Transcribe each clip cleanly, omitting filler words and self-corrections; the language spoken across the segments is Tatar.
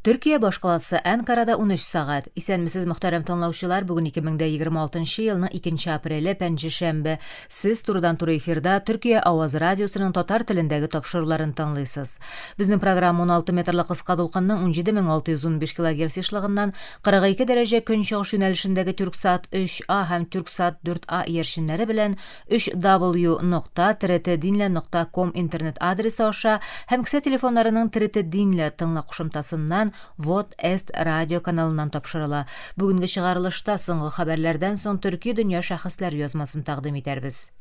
Төркия башкаласы Әнкарада 13 сәгать. Исәнмесез, мөхтәрәм тыңлаучылар, бүген 2026 елның 2 апреле, пәнҗешәмбе. Сез турыдан-туры эфирда Төркия авазы радиосының татар телендәге тапшыруларын тыңлыйсыз. Безнең программа 16 метрлы кыска дулкынның 17615 килогерц ешлыгыннан 42 дәрәҗә көнчыгыш юнәлешендәге Тюрксат 3А һәм Тюрксат 4А иярченнәре белән 3w нокта trtdinle нокта ком интернет адресы аша һәм кесә телефоннарының TRT Dinle тыңла кушымтасыннан Вот Эст радио каналыннан тапшырыла. Бүгенге чыгарылышта соңгы хәбәрләрдән соң төрки дөнья шәхесләре язмасын тәкъдим итәрбез.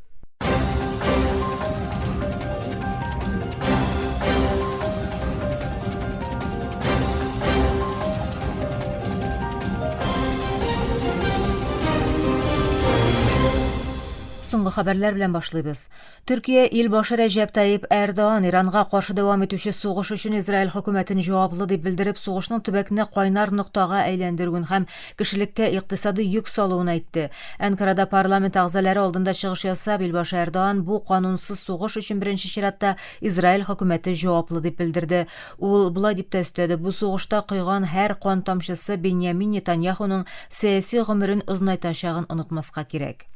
Соңгы хәбәрләр белән башлыйбыз. Төркия ил башы Рәҗәп Таип Эрдоан Иранга каршы дәвам итүче сугыш өчен Израиль хөкүмәтен җаваплы дип белдереп, сугышның төбәкне кайнар ноктага әйләндерүен һәм кешелеккә икътисадый йөк салуын әйтте. Әнкарада парламент әгъзалары алдында чыгыш ясап, илбашы Эрдоан бу канунсыз сугыш өчен беренче чиратта Израиль хөкүмәте җаваплы дип белдерде. Ул болай дип тә өстәде, бу сугышта койган һәр кан тамчысы Беньямин Нетаньяхуның сәяси гомерен озынайтачагын онытмаска кирәк.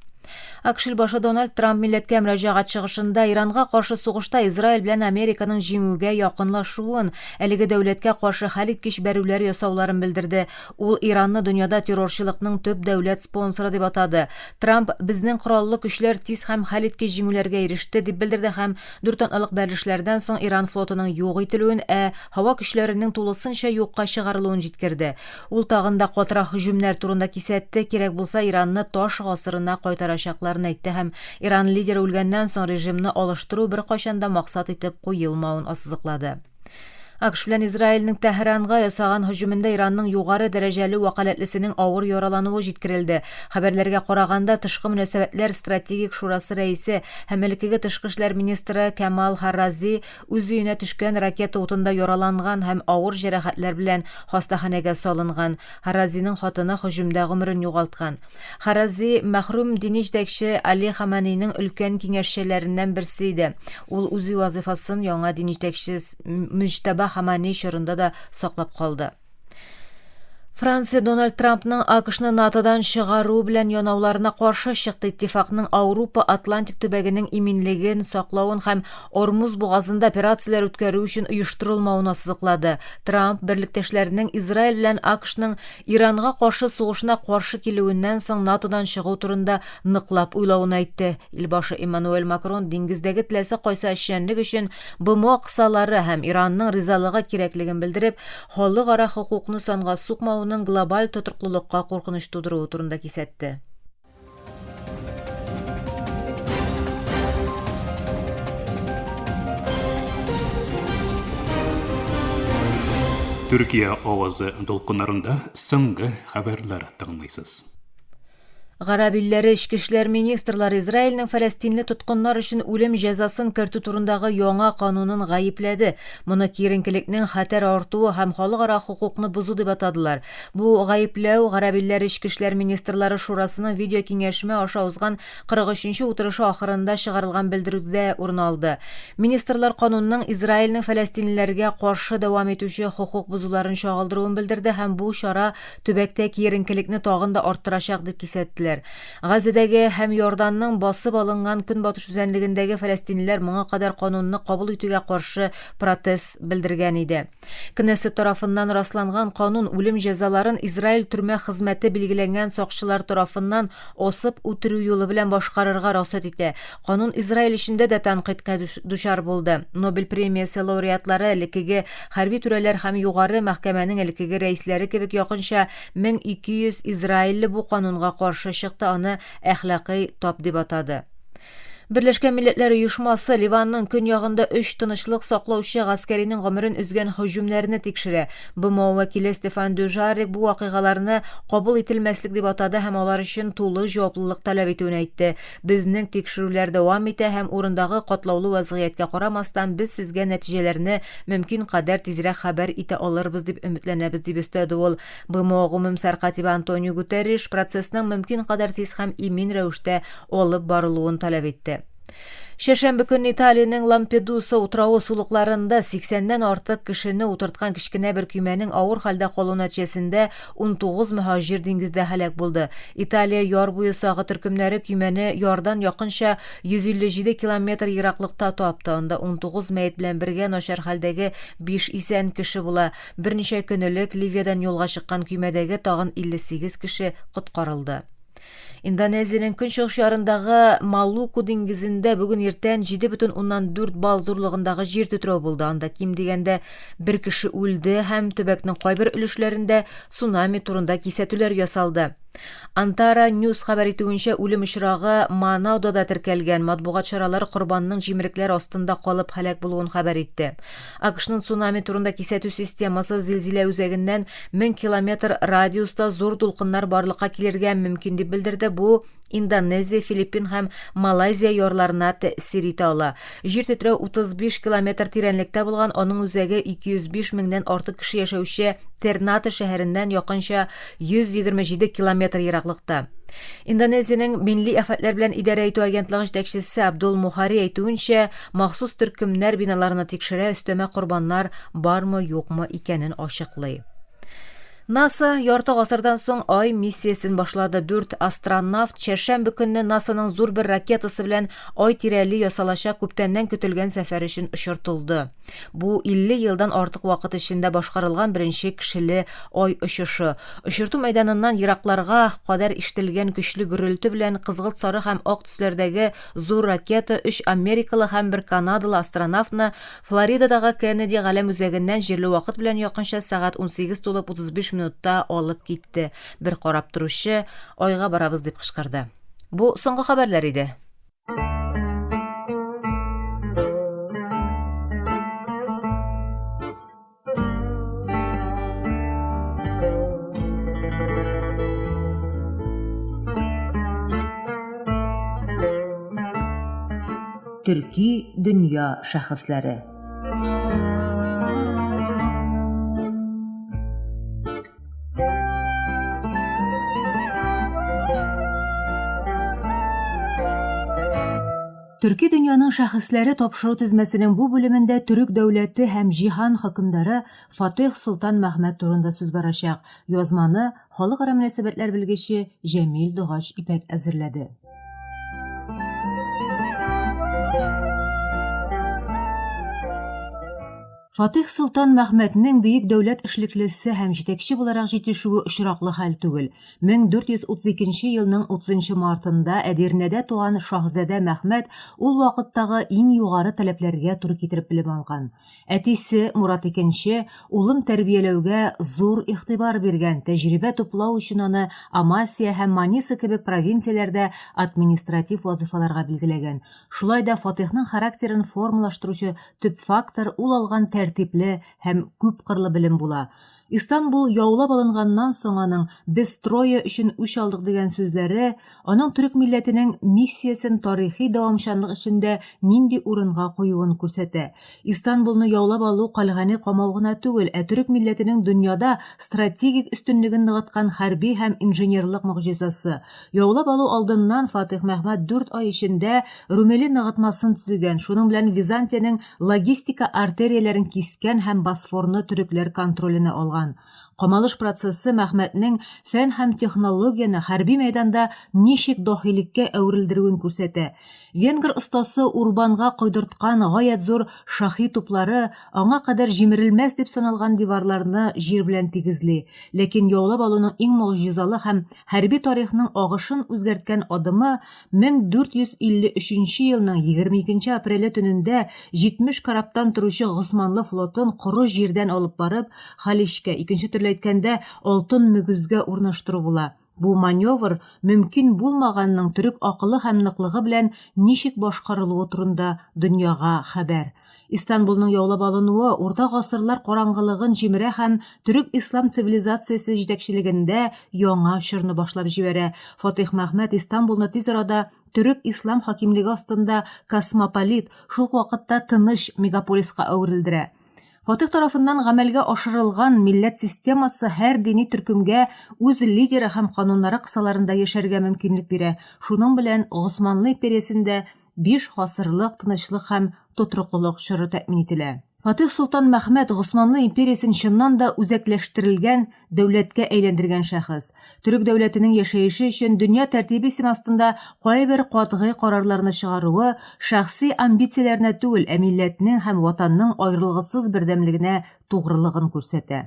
АКШ илбашы Дональд Трамп милләткә мөрәҗәгать чыгышында Иранга каршы сугышта Израиль белән Американың җиңүгә якынлашуын, әлеге дәүләткә каршы хәлиткеч бәрүләр ясауларын белдерде. Ул Иранны дөньяда террорчылыкның төп дәүләт спонсоры дип атады. Трамп безнең кораллы көчләр тиз һәм хәлиткеч җиңүләргә иреште дип белдерде һәм дүрт атналык бәрелешләрдән соң Иран флотының юк ителүен, ә һава көчләренең тулысынча юкка чыгарылуын җиткерде. Ул тагын да катырак һөҗүмнәр турында кисәтте, кирәк булса Иранны таш гасырына кайтарачакларын әйтте һәм Иран лидеры үлгәннән соң режимны алыштыру беркайчан да максат итеп куелмавын ассызыклады. АКШ белән Израильнең Тәһранга ясаган һөҗүмендә Иранның югары дәрәҗәле вәкаләтлесенең авыр яралануы җиткерелде. Хәбәрләргә караганда, Тышкы мөнәсәбәтләр стратегик шурасы рәисе һәм элеккеге тышкы эшләр министры Кәмал Харрази үз өенә төшкән ракета утында яраланган һәм авыр җәрәхәтләр белән хастаханәгә салынган. Харазиның хатыны һөҗүмдә гомерен югалткан. Харази, мәхрүм дини җитәкче Али Хаманейның өлкән киңәшчеләреннән берсе иде. Ул үз вазыйфасын яңа дини җитәкче Мөҗтәба Хаманей чорында да саклап калды. Франция Дональд Трампның АКШны НАТОдан чыгару белән янауларына каршы чыкты. Иттифакның Аурупа Атлантик төбәгенең иминлеген саклавын һәм Ормуз бугазында операцияләр үткәрү өчен оештырылмавын ассызыклады. Трамп берлектәшләренең Израиль белән АКШның Иранга каршы сугышына каршы килүеннән соң НАТОдан чыгу турында ныклап уйлавын әйтте. Илбашы Эммануэль Макрон диңгездәге теләсә кайсы эшчәнлек өчен БМО кысалары һәм Иранның ризалыгы кирәклеген белдереп, халыкара хокукны санга сукмавының глобаль тотрыклылыкка куркыныч тудыруы турында кисәтте. Төркия авазы дулкыннарында соңгы хәбәрләр тыңлыйсыз. Гарәп илләре эчке эшләр министрлары Израильнең фәләстинле тоткыннар өчен үлем җәзасын кертү турындагы яңа канунын гаепләде. Моны киеренкелекнең хәтәр артуы һәм халыкара хокукны бозу дип атадылар. Бу гаепләү Гарәп илләре эчке эшләр министрлары шурасының видеокиңәшмә аша узган 43 нче утырышы ахырында чыгарылган белдерүдә урын алды. Министрлар канунның Израильнең фәләстинлеләргә каршы дәвам итүче хокук бозуларын чагылдыруын белдерде һәм бу чара төбәктә киеренкелекне тагын да арттырачак дип кисәттеләр. Газәдәге һәм Иорданның басып алынган көнбатыш үзәнлегендәге фәләстинлеләр моңа кадәр канунны кабул итүгә каршы протест белдергән иде. Кнессет тарафыннан расланган канун үлем җәзаларын Израиль төрмә хезмәте билгеләнгән сакчылар тарафыннан асып үтерү юлы белән башкарырга рөхсәт итә. Канун Израиль эчендә дә тәнкыйтькә дучар булды. Нобель премиясе лауреатлары, элеккеге хәрби түрәләр һәм Югары мәхкәмәнең элеккеге рәисләре кебек якынча 1200 израильле бу канунга каршы чыкты, аны әхлакый тап дип атады. Берләшкән Милләтләр Оешмасы Ливанның көньягында өч тынычлык саклаучы гаскәринең гомерен өзгән һөҗүмнәрне тикшерә. БМО вәкиле Стефан Дюжаррик бу вакыйгаларны кабул ителмәслек дип атады һәм алар өчен тулы җаваплылык таләп итүен әйтте. Безнең тикшерүләр дәвам итә һәм урындагы катлаулы вәзгыятькә карамастан, без сезгә нәтиҗәләрне мөмкин кадәр тизрәк хәбәр итә алырбыз дип өметләнәбез, дип өстәде ул. БМО гомум сәркатибе Антонио Гутерриш процессның мөмкин кадәр тиз һәм имин рәвештә алып барылуын таләп итте. Чәршәмбе көнне Италиянең Лампедуса утравы сулыкларында 80-нән артык кешене утырткан кечкенә бер көймәнең авыр хәлдә калу нәтиҗәсендә 19 мөһаҗир диңгездә һәлак булды. Италия яр буе сагы төркемнәре көймәне ярдан якынча 157 километр ераклыкта тапты. Анда 19 мәет белән бергә начар хәлдәге 5 исән кеше була. Берничә көн элек Ливиядән юлга чыккан көймәдәге тагын 58 кеше коткарылды. Индонезиянең көнчыгыш ярындагы Малуку диңгезендә бүген иртән 7,4 балл зурлыгындагы җир тетрәү булды. Анда ким дигәндә бер кеше үлде һәм төбәкнең кайбер өлешләрендә цунами турында кисәтүләр ясалды. Антара Ньюс хәбәр итүенчә, үлем очрагы Манаудада теркәлгән. Матбугат чаралары корбанның җимерекләр астында калып һәлак булуын хәбәр итте. АКШның цунами турында кисәтү системасы зилзилә үзәгеннән 1000 километр радиуста зур дулкыннар барлыкка килергә мөмкин дип белдерде. Бу Индонезия, Филиппин һәм Малайзия ярларына тәэсир итә ала. Җир тетрәү 35 километр тирәнлектә булган, аның үзәге 205 меңнән артык кеше яшәүче Тернате шәһәреннән якынча 127 километр ераклыкта. Индонезиянең Милли афәтләр белән идарә итү агентлыгы җитәкчесе Абдул Мухари әйтүенчә, махсус төркемнәр биналарны тикшерә, өстәмә корбаннар бармы-юкмы икәнен ачыклый. НАСА ярты гасырдан соң Ай миссиясен башлады. Дүрт астронавт чәршәмбе көнне НАСАның зур бер ракетасы белән Ай тирәли ясалачак күптәннән көтелгән сәфәр өчен очыртылды. Бу 50 елдан артык вакыт эчендә башкарылган беренче кешеле Ай очышы. Очырту мәйданыннан еракларга кадәр ишетелгән көчле гөрелте белән кызгылт сары һәм ак төсләрдәге зур ракета өч америкалы һәм бер канадалы астронавтны Флоридадагы Кеннеди галәм үзәгеннән җирле вакыт белән якынча сәгать 18 тулып 35 минутта алып китте. Бер карап торучы, Айга барабыз, дип кычкырды. Бу соңгы хәбәрләр иде. Төрки дөнья шәхесләре. Төрки дөньяның шәхесләре тапшыру тезмәсенең бу бүлемендә төрек дәүләте һәм җиһан хөкемдары Фатыйх Солтан Мәхмәт турында сүз барачак. Язманы халыкара мөнәсәбәтләр белгече Җәмил Догач Ипәк әзерләде. Фатыйх Солтан Мәхмәтнең бөек дәүләт эшлеклесе һәм җитәкче буларак җитешүе очраклы хәл түгел. 1432 елның 30 мартында Әдирнәдә туган шаһзадә Мәхмәт ул вакыттагы иң югары таләпләргә туры китереп белем алган. Әтисе Мурат II улын тәрбияләүгә зур игътибар биргән, тәҗрибә туплау өчен аны Амасия һәм Маниса кебек провинцияләрдә административ вазыйфаларга билгеләгән. Шулай да Фатыйхның характерын формалаштыручы төп фактор ул алган тәртипле һәм күпкырлы белем була. Истанбул яулап алынганнан соң аның Без Троя өчен үч алдык дигән сүзләре аның төрек милләтенең миссиясен тарихи дәвамчанлык эчендә нинди урынга куюын күрсәтә. Истанбулны яулап алу кальгане камау гына түгел, ә төрек милләтенең дөньяда стратегик өстенлеген ныгыткан хәрби һәм инженерлык могҗизасы. Яулап алу алдыннан Фатыйх Мәхмәт дүрт ай эчендә Румели ныгытмасын төзегән, шуның белән Византиянең логистика артерияләрен кискән һәм Босфорны төрекләр контроленә алган. Камалыш процессы Мәхмәтнең фән һәм технологияне хәрби мәйданда ничек даһилеккә әверелдерүен күрсәтә. Венгр остасы Урбанга койдырткан гаять зур шахи туплары аңа кадәр җимерелмәс дип саналган диварларны җир белән тигезли. Ләкин яулап алуның иң могҗизалы һәм Хәрби тарихның агышын үзгәрткән адымы 1453 елның 22 апреле төнендә 70 корабтан торучы госманлы флотын коры җирдән алып барып, Халичкә, икенче төрле әйткәндә, Алтын мөгезгә урнаштыру була. Бу маневр мөмкин булмаганның төрек акылы һәм ныклыгы белән ничек башкарылуы турында дөньяга хәбәр. Истанбулның яулап алынуы урта гасырлар караңгылыгын җимерә һәм төрек-ислам цивилизациясе җитәкчелегендә яңа чорны башлап җибәрә. Фатыйх Мәхмәт Истанбулны тиз арада төрек-ислам хакимлеге астында космополит, шул ук вакытта тыныч мегаполиска әверелдерә. Фатыйх тарафыннан гамәлгә ашырылган милләт системасы һәр дини төркемгә үз лидеры һәм кануннары кысаларында яшәргә мөмкинлек бирә, шуның белән Госманлы империясендә 5 гасырлык тынычлык һәм тотрыклылык чоры тәэмин ителә. Фатих Солтан Мәхмәт Госманлы империясен чыннан да үзәкләштерелгән дәүләткә әйләндергән шәхес. Төрек дәүләтенең яшәеше өчен дөнья тәртибе исеме астында кайбер катгый карарларны чыгаруы шәхси амбицияләренә түгел, ә милләтнең һәм ватанның аерылгысыз бердәмлегенә тугрылыгын күрсәтә.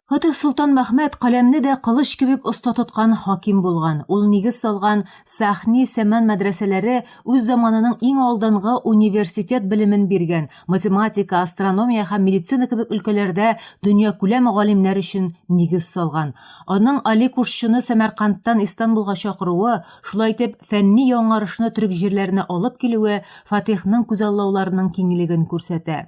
Фатих Солтан Мәхмәт каләмне дә кылыч кебек оста тоткан хаким булган. Ул нигез салган Сахни Сәмән мәдрәсәләре үз заманының иң алдынгы университет белемен биргән, математика, астрономия һәм медицина кебек өлкәләрдә дөньякүләм галимнәр өчен нигез салган. Аның Али Кушчыны Сәмәркандтан Истанбулга чакыруы, шулай итеп, фәнни яңарышны төрек җирләренә алып килүе Фатихның күзаллауларының киңлеген күрсәтә.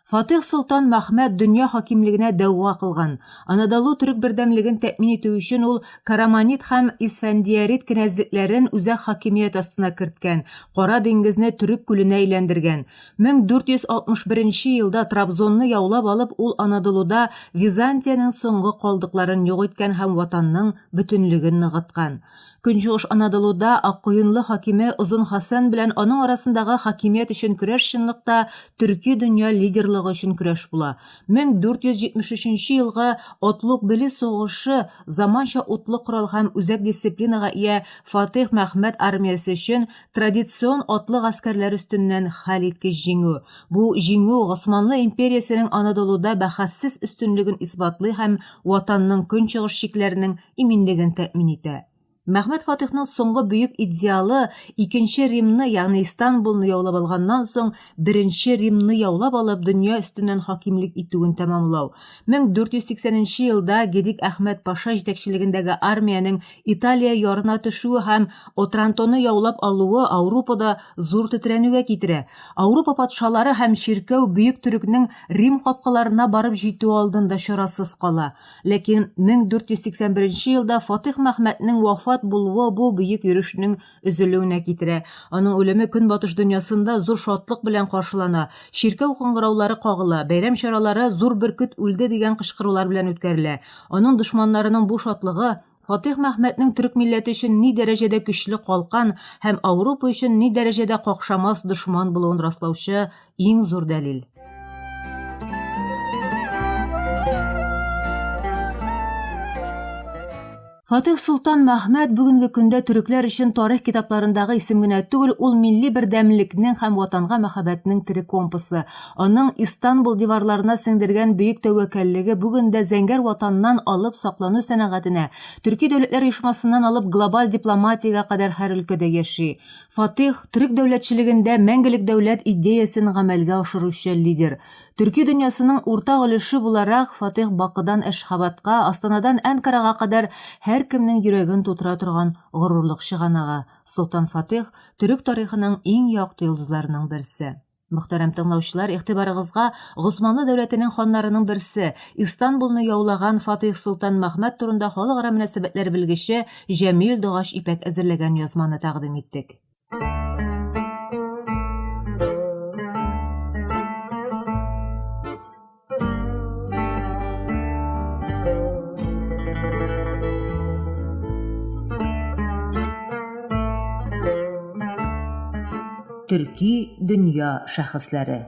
Фатих Солтан Мәхмәт дөнья хакимлегенә дәгъва кылган. Анадолу төрек бердәмлеген тәэмин итү өчен ул Караманид һәм Исфәндиярид кенәзлекләрен үзәк хакимият астына керткән, Кара диңгезне төрек күленә әйләндергән. 1461 елда Трабзонны яулап алып, ул Анадолуда Византиянең соңгы калдыкларын юк иткән һәм ватанның бөтенлеген ныгыткан. Көнчыгыш Анадолуда Аккоенлы хакиме Озын Хәсән белән аның арасындагы хакимият өчен көрәш чынлыкта төрки дөнья лидерлыгы өчен көрәш була. 1473 елгы Отлук-Бели сугышы заманча утлы корал һәм үзәк дисциплинага ия Фатих Мәхмәт армиясе өчен традицион атлы гаскәрләр өстеннән хәлиткеч җиңү. Бу җиңү Госманлы империясенең Анадолуда бәхәссез өстенлеген исбатлый һәм ватанның көнчыгыш чикләренең иминлеген тәэмин итә. Мәхмәт Фатихның соңгы бөек идеалы Икенче Римны, ягъни Истанбулны яулап алганнан соң Беренче Римны яулап алып дөнья өстеннән хакимлек итүен тәмамлау. 1480 елда Гедик Әхмәт паша җитәкчелегендәге армиянең Италия ярына төшүе һәм Отрантоны яулап алуы Аурупада зур тетрәнүгә китерә. Аурупа патшалары һәм чиркәү Бөек Төрекнең Рим капкаларына барып җитүе алдында чарасыз кала. Ләкин 1481 елда Фатих Мәхмәтнең вафат булуы бу бөек йөрешнең өзелүенә китерә. Аның үлеме Көнбатыш дөньясында зур шатлык белән каршылана. Чиркәү кыңгыраулары кагыла, бәйрәм чаралары Зур бөркет үлде дигән кычкырулар белән үткәрелә. Аның дошманнарының бу шатлыгы Фатих Мәхмәтнең төрек милләте өчен ни дәрәҗәдә көчле калкан һәм Ауропа өчен ни дәрәҗәдә какшамас дошман булуын раслаучы иң зур дәлил. Фатих Солтан Мәхмәт бүгенге көндә төрекләр өчен тарих китапларындагы исем генә түгел, ул милли бердәмлекнең һәм ватанга мәхәббәтнең тере компасы. Аның Истанбул диварларына сеңдергән бөек тәвәккәллеге бүген дә зәңгәр ватаннан алып саклану сәнәгатенә, Төрки дәүләтләр оешмасыннан алып глобаль дипломатиягә кадәр һәр өлкәдә яши. Фатих, төрек дәүләтчелегендә мәңгелек дәүләт идеясен гамәлгә ашыручы лидер. Төрки дөньясының уртак өлеше буларак, Фатих Бакыдан Әшхабадка, Астанадан Әнкарага кадәр һәркемнең йөрәген тутыра торган горурлык чыганагы. Солтан Фатих, төрек тарихының иң якты йолдызларының берсе. Мөхтәрәм тыңлаучылар, игътибарыгызга Госманлы дәүләтенең ханнарының берсе, Истанбулны яулаган Фатыйх Солтан Мәхмәт турында халыкара мөнәсәбәтләр белгече Җәмил Догач Ипәк әзерләгән язманы тәкъдим иттек. Төрки дөнья шәхесләре.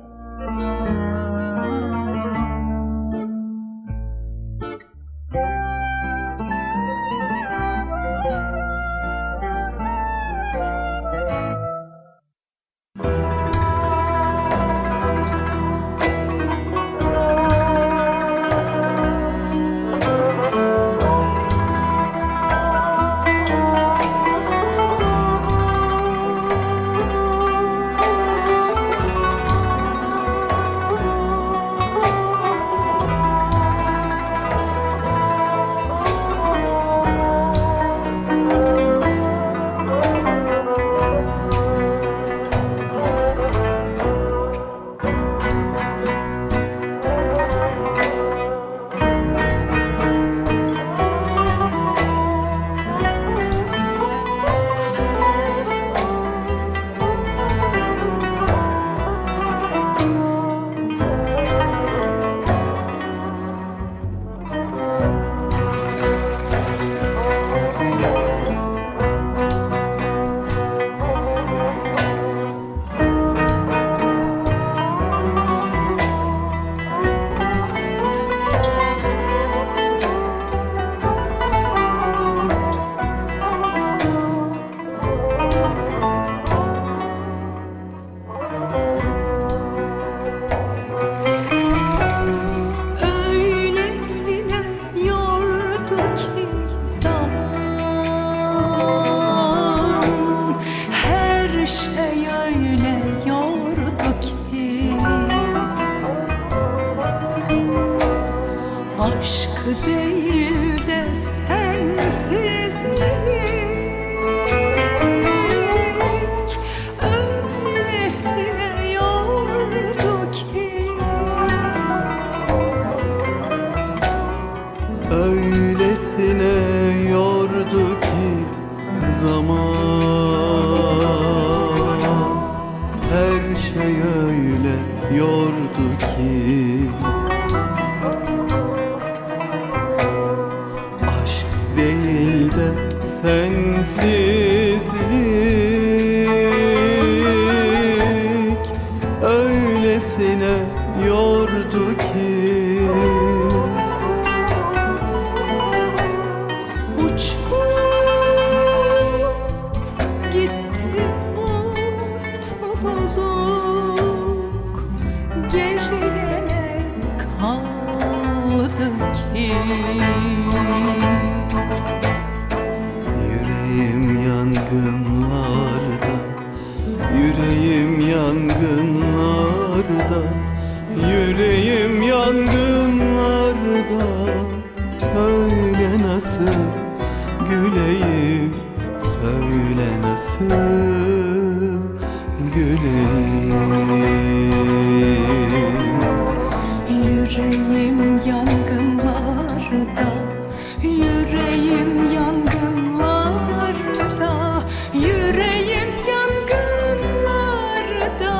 şey öyle yordu ki. Aşk değil de sensizlik öylesine yordu ki. Öylesine yordu ki zaman, her şey öyle yordu ki. Aşk değil de sensizlik öylesine yordu ki. Uçup gitti mutluluk, geriye ne kaldı ki? Yüreğim yangınlarda, yüreğim yangınlarda, yüreğim yangınlarda. Söyle nasıl güleyim, söyle nasıl güleyim. Yüreğim yangınlarda, yüreğim yangınlarda, yüreğim yangınlarda.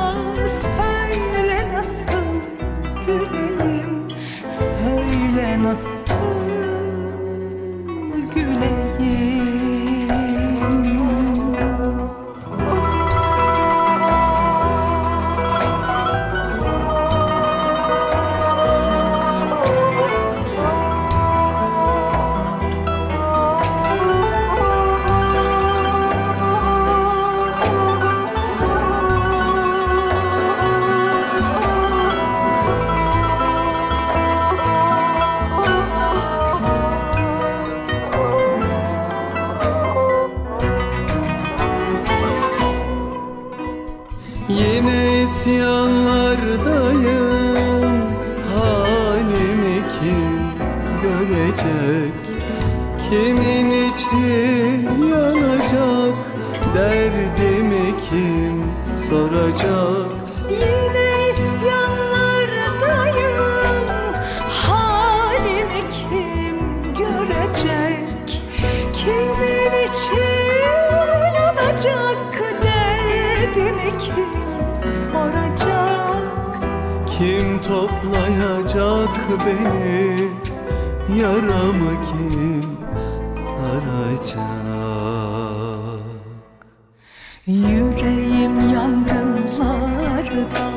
Söyle nasıl güleyim, söyle nasıl güleyim. Yine isyanlardayım, halimi kim görecek? Kimin içi yanacak, derdimi kim soracak? Yine isyanlardayım, halimi kim görecek? Kimin içi yanacak, derdimi kim soracak? Kim toplayacak beni, yaramı kim saracak? Yüreğim yangınlarda,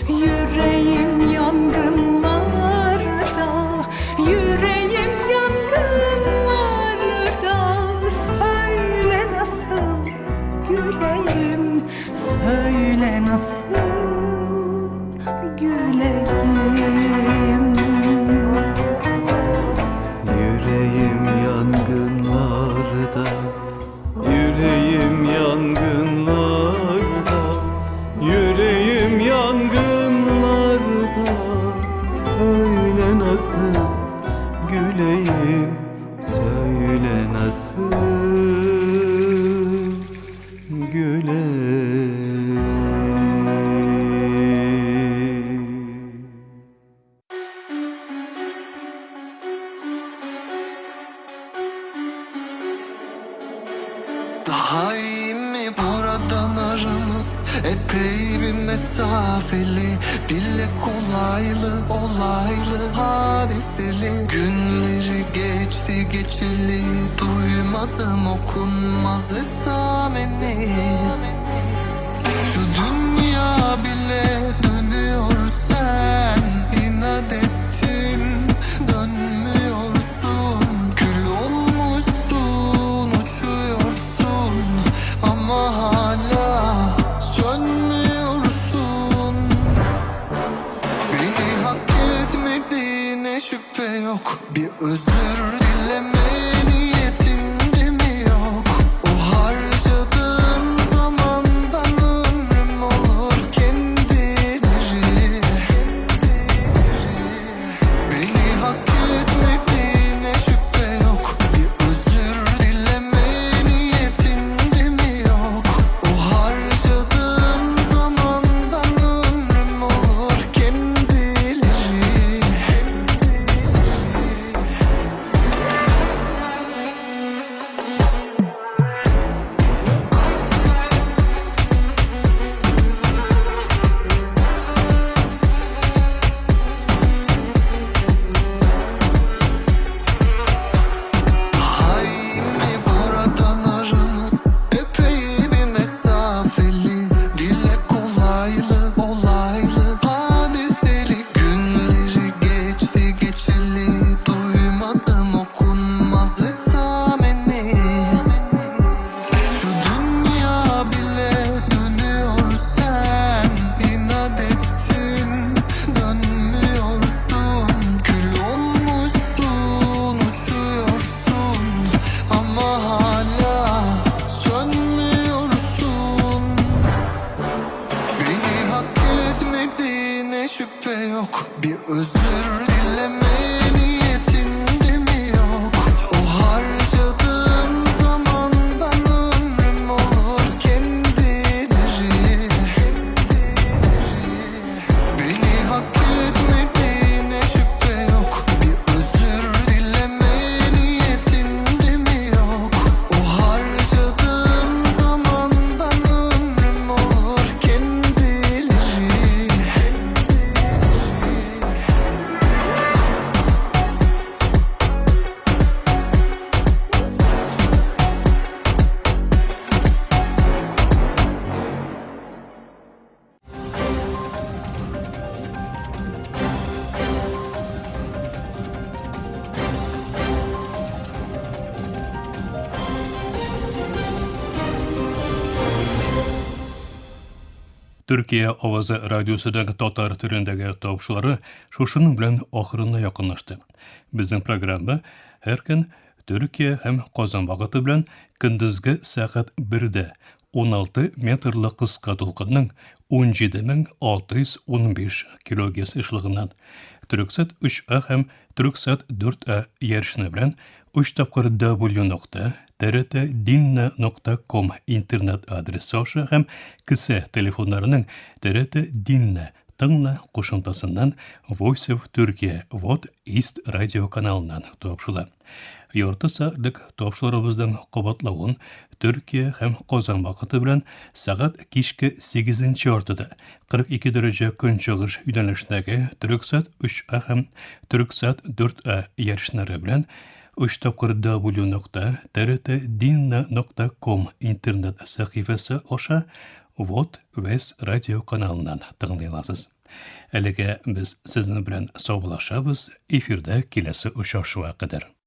yüreğim yangınlarda, yüreğim yangınlarda. Söyle nasıl güleyim, söyle nasıl güleyim. Yüreğim yangınlarda, yüreğim yangınlarda, yüreğim yangınlarda. Söyle nasıl güleyim, söyle nasıl güleyim. Daha iyi mi buradan aramız epey bir mesafeli. Dille kolaylı olaylı hadiseli. Günleri geçti geçeli, duymadım okunmaz esameni. Şu dünya bile dönüyor, sen inat ettin dönmüyorsun. Kül olmuşsun uçuyorsun ama hala sönmüyorsun. Beni hak etmediğine şüphe yok, bir özür dileme niyetinde mi yok? O harcadığın zamandan şüphe yok Bir özür dileme niyetinde mi yok O harcadığın zamandan ömrüm olur kendileri Beni hak etmediğine şüphe yok Bir özür dileme niyetinde mi yok O harcadığın zamandan ömrüm olur kendileri. Төркия авазы радиосының татар телендәге тапшырулары шушының белән ахырына якынлашты. Безнең программа һәр көн Төркия һәм Казан вакыты белән көндезге сәгать 1дә 16 метрлы кыска дулкынның 17615 килогерц ешлыгыннан Төрксат 3А һәм Төрксат 4А ярышны белән 3 тапкыр w нокта trtdinna.com интернет адресы аша һәм кесә телефоннарының TRT Dinle тыңла кушымтасыннан Voice of Turkey Вот East радио каналыннан тапшыла. Ярты сәгатьлек тапшыруыбызның кабатлавын Төркия һәм Казан вакыты белән сәгать кичке 8 яртыда 42 дәрәҗә көнчыгыш юнәлешендәге Төрксат 3А һәм Төрксат 4А ярышлары белән 3 тапкыр w нокта trtdinna.com интернет сәхифәсе аша Вот Вес радио каналыннан тыңлый аласыз. Әлегә без сезнең белән саубуллашабыз, эфирдә киләсе очрашуга кадәр.